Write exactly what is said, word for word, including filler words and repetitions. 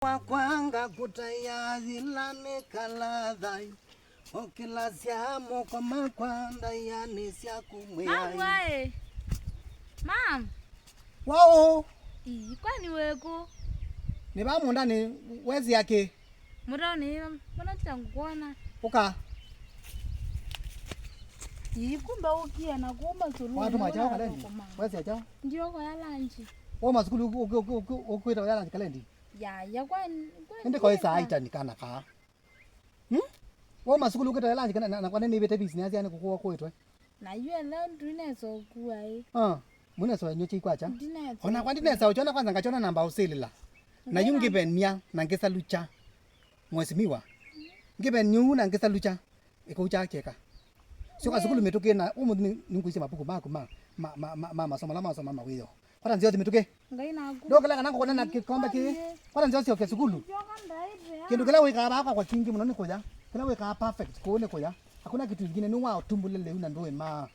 Wakwanga kũtaĩa yĩla nĩkala thayũ, ũkĩlasya moko makwa ndaianĩ syaku mwĩai. Mamu aĩ. Mam. Waũ? Ii, kwani wĩkũ? Nĩ vaa mũũndanĩ, wesĩa kĩ? Mũtaũnĩ, mbona tita ngũkwona? Ũka. Ii, kumbe ũkie na kuma sulu. Watũma kyaũ kalendi? Wesĩa kyaũ? Ndiokoya lanji. Wauma sukulu ũkwĩta ũya lanji kalendi? Yaya, kwani, kwani. Ĩndĩ koĩ saa ita nĩ kana kaa. Hmm? Wauma sukulu ũkĩtonya lunch kana na, na kwa nini nĩvĩte busy nĩ asyani kũkũwa kwĩtwe? Na yu leo ndinesa ũkua ĩ. Ah, mwĩnesa nyo chai kwacha. Ndinesa. Ona kwa ndinesa uchona kwanza ngachona namba usilila. Na yu ngivenia na ngisalucha. Mheshimiwa. Ngivenia uu na ngisalucha. Ĩkaucha keka. Syoka sukulu mĩtũkĩ na ũmũnthĩ nĩ- nĩngũisye mabuku maku ma ma ma ma ma masomo la masoma mawĩo. Kwata nzeo mĩtũkĩ. Ngai naku. Ndokela kana ngũkona na kĩkombe kĩ. Kwata nzeo syoke sukulu. Kĩndũ kĩla wĩkaa vaa kwa kingĩ mũno nĩ kũya. Kĩla wĩkaa perfect kũu nĩ kũya. Hakuna kitu ingine nĩ wa ũtumbũle lĩu na ndũĩ ma.